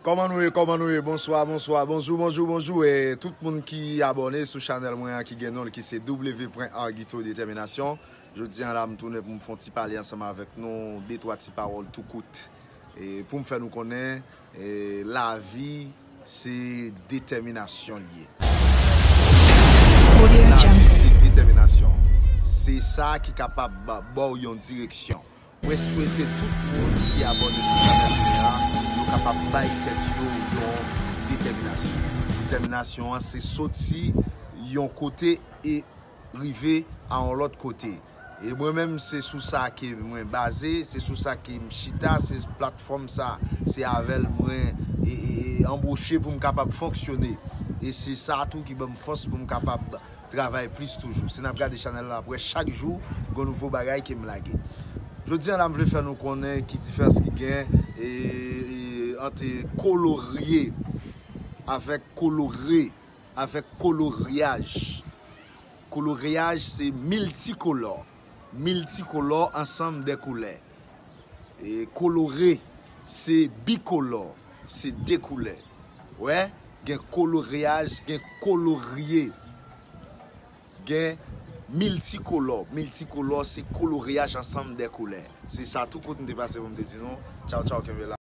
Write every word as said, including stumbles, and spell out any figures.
Kòman nou ye, kòman nou ye? Bonswa, bonswa, bonjou, bonjou, bonjou. E tout moun ki abòne sou chanèl mwen an ki gen non ki se W pwen Arguito Détermination. Jodi an la, m tounen pou m fè yon ti pale ansanm avèk nou, de twa ti pawòl tou kout. E pou m fè nou konnen, e, lavi se detèminasyon l ye. Lavi se detèminasyon. Se sa ki kapab ba, ba w yon direksyon. Mwen swete tout moun ki abòne sou chanèl mwen an, yo kapab bay tèt yo yon detèminasyon. Detèminasyon an se soti yon kote e rive a yon lòt kote. E mwen menm, se sou sa ke mwen baze, se sou sa ke m chita, se platfòm sa, se avè l mwen e, e, e anboche pou m kapab fonksyone. E se sa tou ki ban m fòs pou m kapab travay plis toujou. Si n ap gade chanèl la, ap wè chak jou, gen nouvo bagay ke m lage. Jodi an la, m vle fè nou konnen ki diferans ki gen e, e, ant kolorye avèk kolore, avèk koloryaj. Koloryaj se miltikolò. Miltikolò, ansanm de koulè. E kolore, se bikolò, se de koulè. Wè, gen koloryaj, gen kolorye, gen miltikolò. Miltikolò, se koloryaj ansanm de koulè. Se sa tou kout m te pase pou m te di nou. Tchaw, tchaw, kenbe la.